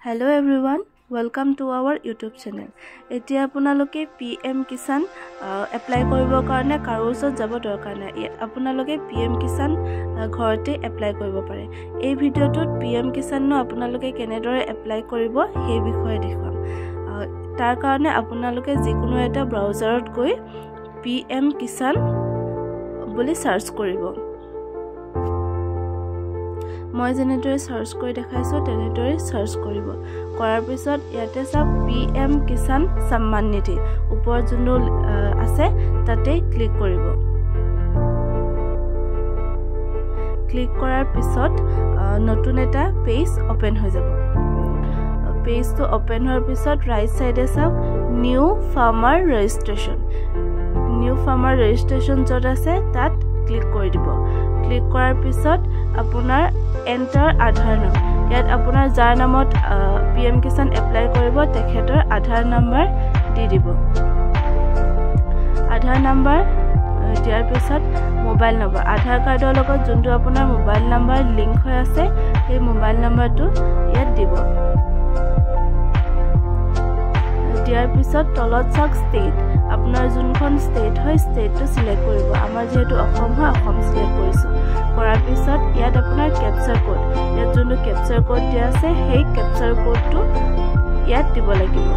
Hello everyone, welcome to our YouTube channel. এতিয়া আপোনালোকে PM Kisan apply কৰিবৰ কাৰণে কাৰো ওচৰত যাব দৰকাৰ নাই। আপোনালোকে পিএম কিষাণ ঘৰতে এপ্লাই কৰিব পাৰে। এই ভিডিঅ'টোত পিএম কিষাণনো আপোনালোকে কেনেদৰে এপ্লাই কৰিব সেই বিষয়ে দেখুৱাম। তাৰ কাৰণে আপোনালোকে যিকোনো এটা ব্ৰাউজাৰত গৈ পিএম কিষাণ বুলি চাৰ্চ কৰিব। মই যেনেদৰে চাৰ্চ কৰি দেখাইছোঁ তেনেদৰে চাৰ্চ কৰিব। কৰাৰ পিছত ইয়াতে চাওক পিএম কিষাণ সন্মান নিধি ওপৰত যোনটো আছে তাতে ক্লিক কৰিব। ক্লিক কৰাৰ পিছত নতুন এটা পেজ অ'পেন হৈ যাব। পেজটো অ'পেন হোৱাৰ পিছত ৰাইট চাইডে চাওক new farmer registration. New farmer registration য'ত আছে তাত ক্লিক কৰি দিব। ক্লিক কৰাৰ পিছত আপোনাৰ এণ্টাৰ আধাৰ নাম, ইয়াত আপোনাৰ যাৰ নামত পিএম কিষাণ এপ্লাই কৰিব তেখেতৰ আধাৰ নাম্বাৰ দি দিব। আধাৰ নাম্বাৰ দিয়াৰ পিছত মোবাইল নম্বৰ, আধাৰ কাৰ্ডৰ লগত যোনটো আপোনাৰ মোবাইল নাম্বাৰ লিংক হৈ আছে সেই মোবাইল নাম্বাৰটো ইয়াত দিব। দিয়াৰ পিছত তলত চাওক ষ্টেট, আপোনাৰ যোনখন ষ্টেট হয় ষ্টেটটো চিলেক্ট কৰিব। আমাৰ যিহেতু অসম হয় অসম চিলেক্ট কৰিছোঁ। কৰাৰ পিছত ইয়াত আপোনাৰ কেপচাৰ কোড, ইয়াত যোনটো কেপচাৰ কোড দিয়া আছে সেই কেপচাৰ কোডটো ইয়াত দিব লাগিব।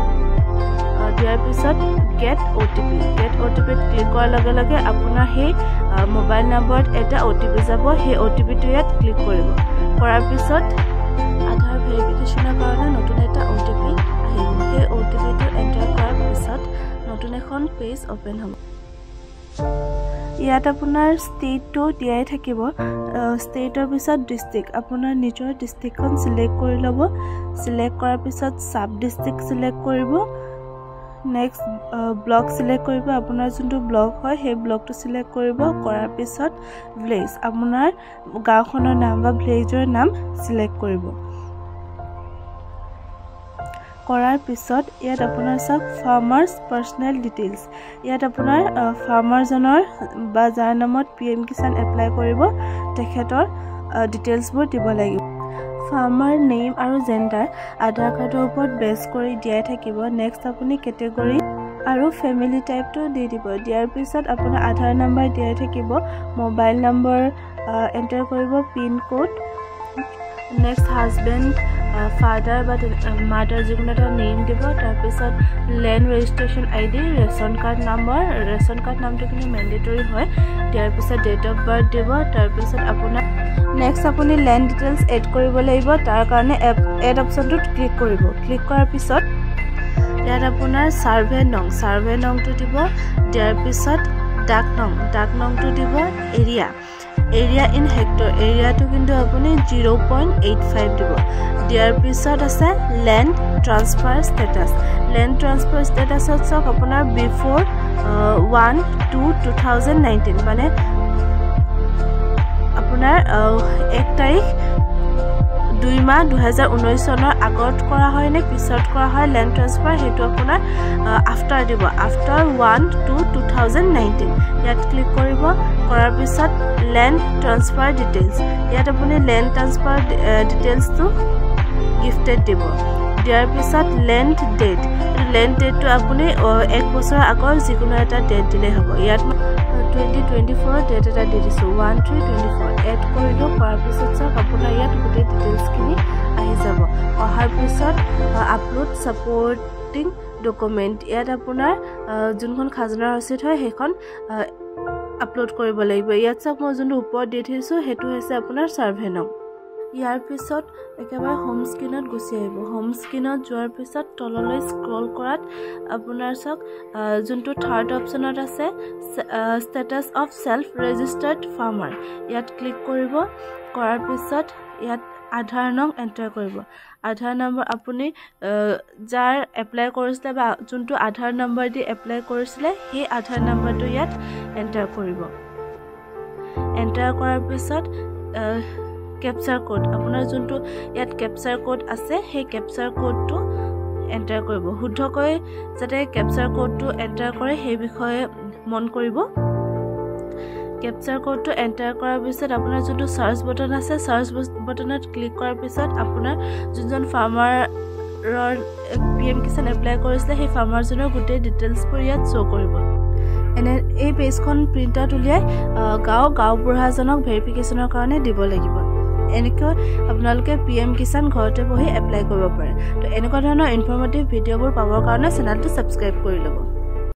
দিয়াৰ পিছত গেট অ' টি পি, গেট অ' টি পিত ক্লিক কৰাৰ লগে লগে আপোনাৰ সেই মোবাইল নম্বৰত এটা অ' টি পি যাব। সেই অ' টি পিটো ইয়াত ক্লিক কৰিব। কৰাৰ পিছত আধাৰ ভেৰিফিকেশ্যনৰ কাৰণে নতুন এটা অ' টি পি আহিব। সেই অ' টি পিটো এণ্টাৰ কৰাৰ পিছত নতুন এখন পেজ অ'পেন হ'ব। ইয়াত আপোনাৰ ষ্টেটটো দিয়াই থাকিব। ষ্টেটৰ পিছত ডিষ্ট্ৰিক্ট, আপোনাৰ নিজৰ ডিষ্ট্ৰিক্টখন চিলেক্ট কৰি ল'ব। চিলেক্ট কৰাৰ পিছত ছাব ডিষ্ট্ৰিক্ট চিলেক্ট কৰিব। নেক্সট ব্লক চিলেক্ট কৰিব, আপোনাৰ যোনটো ব্লক হয় সেই ব্লকটো চিলেক্ট কৰিব। কৰাৰ পিছত ভিলেজ, আপোনাৰ গাঁওখনৰ নাম বা ভিলেজৰ নাম চিলেক্ট কৰিব। কৰাৰ পিছত ইয়াত আপোনাৰ চাওক ফাৰ্মাৰ্ছ পাৰ্চনেল ডিটেইলছ, ইয়াত আপোনাৰ ফাৰ্মাৰজনৰ বা যাৰ নামত পিএম কিষাণ এপ্লাই কৰিব তেখেতৰ ডিটেইলছবোৰ দিব লাগিব। ফাৰ্মাৰ নেম আৰু জেণ্ডাৰ আধাৰ কাৰ্ডৰ ওপৰত বেছ কৰি দিয়াই থাকিব। নেক্সট আপুনি কেটেগৰী আৰু ফেমিলি টাইপটো দি দিব। দিয়াৰ পিছত আপোনাৰ আধাৰ নাম্বাৰ দিয়াই থাকিব, মোবাইল নম্বৰ এণ্টাৰ কৰিব, pincode, next husband, father বা মাদাৰ যিকোনো এটা নেম দিব। তাৰপিছত land registration ID, ration card number, ration card নামটো কিন্তু মেণ্ডেটৰী হয়। দিয়াৰ পিছত ডেট অফ বাৰ্থ দিব। তাৰপিছত আপোনাৰ নেক্সট আপুনি লেণ্ড ডিটেইলছ এড কৰিব লাগিব। তাৰ কাৰণে এড অপশ্যনটোত ক্লিক কৰিব। ক্লিক কৰাৰ পিছত ইয়াত আপোনাৰ ছাৰ্ভে নং, ছাৰ্ভে নংটো দিব। দিয়াৰ পিছত ডাক নং, ডাক নংটো দিব। এৰিয়া, এৰিয়া ইন হেক্টৰ, এৰিয়াটো কিন্তু আপুনি 0.85 দিব। দিয়াৰ পিছত আছে land transfer status. Land transfer ষ্টেটাছত চাওক আপোনাৰ বিফ'ৰ 1/2/2019, মানে আপোনাৰ 1 তাৰিখ 2 মাহ 2019 চনৰ আগত কৰা হয় নে পিছত কৰা হয় লেণ্ড ট্ৰান্সফাৰ, সেইটো আপোনাৰ আফটাৰ দিব। আফটাৰ 1/2/2019 ইয়াত ক্লিক কৰিব। কৰাৰ পিছত লেণ্ড ট্ৰান্সফাৰ ডিটেইলছ, ইয়াত আপুনি লেণ্ড ট্ৰান্সফাৰ ডিটেইলছটো গিফ্টেড দিব। দিয়াৰ পিছত লেণ্ড ডেট, লেণ্ড ডেটটো আপুনি 1 বছৰৰ আগৰ যিকোনো এটা ডেট দিলেই হ'ব। ইয়াত মই 2024ৰ ডেট এটা দি দিছোঁ, 1/3/24 এড কৰিলোঁ। কৰাৰ পিছত চাওক আপোনাৰ ইয়াত গোটেই ডিটেইলছখিনি আহি যাব। অহাৰ পিছত আপলোড ছাপৰ্টিং ডকুমেণ্ট, ইয়াত আপোনাৰ যোনখন খাজনা ৰচিদ হয় সেইখন আপলোড কৰিব লাগিব। ইয়াত চাওক মই যোনটো ওপৰত দি থৈছোঁ সেইটো হৈছে আপোনাৰ ছাৰ্ভে নং। ইয়াৰ পিছত একেবাৰে হোম স্ক্ৰীণত গুচি আহিব। হোম স্ক্ৰীণত যোৱাৰ পিছত তললৈ স্ক্ৰল কৰাত আপোনাৰ চাওক যোনটো থাৰ্ড অপশ্যনত আছে status of self registered farmer, ইয়াত ক্লিক কৰিব। কৰাৰ পিছত ইয়াত আধাৰ নং এণ্টাৰ কৰিব। আধাৰ নম্বৰ আপুনি যাৰ এপ্লাই কৰিছিলে বা যোনটো আধাৰ নম্বৰ দি এপ্লাই কৰিছিলে সেই আধাৰ নম্বৰটো ইয়াত এণ্টাৰ কৰিব। এণ্টাৰ কৰাৰ পিছত কেপচাৰ কোড, আপোনাৰ যোনটো ইয়াত কেপচাৰ কোড আছে সেই কেপচাৰ কোডটো এণ্টাৰ কৰিব। শুদ্ধকৈ যাতে কেপচাৰ কোডটো এণ্টাৰ কৰে সেই বিষয়ে মন কৰিব। কেপচাৰ কোডটো এণ্টাৰ কৰাৰ পিছত আপোনাৰ যোনটো চাৰ্চ বটন আছে, চাৰ্চ বটনত ক্লিক কৰাৰ পিছত আপোনাৰ যোনজন farmer P M Kisan apply কৰিছিলে, সেই ফাৰ্মাৰজনৰ গোটেই ডিটেইলছবোৰ ইয়াত শ্ব' কৰিব। এনে এই পেজখন প্ৰিণ্ট আউট উলিয়াই গাঁও গাঁওবুঢ়াজনক ভেৰিফিকেশ্যনৰ কাৰণে দিব লাগিব। এনেকৈ আপোনালোকে পি এম কিষাণ ঘৰতে বহি এপ্লাই কৰিব পাৰে। তো এনেকুৱা ধৰণৰ ইনফৰ্মেটিভ ভিডিঅ'বোৰ পাবৰ কাৰণে চেনেলটো ছাবস্ক্ৰাইব কৰি ল'ব।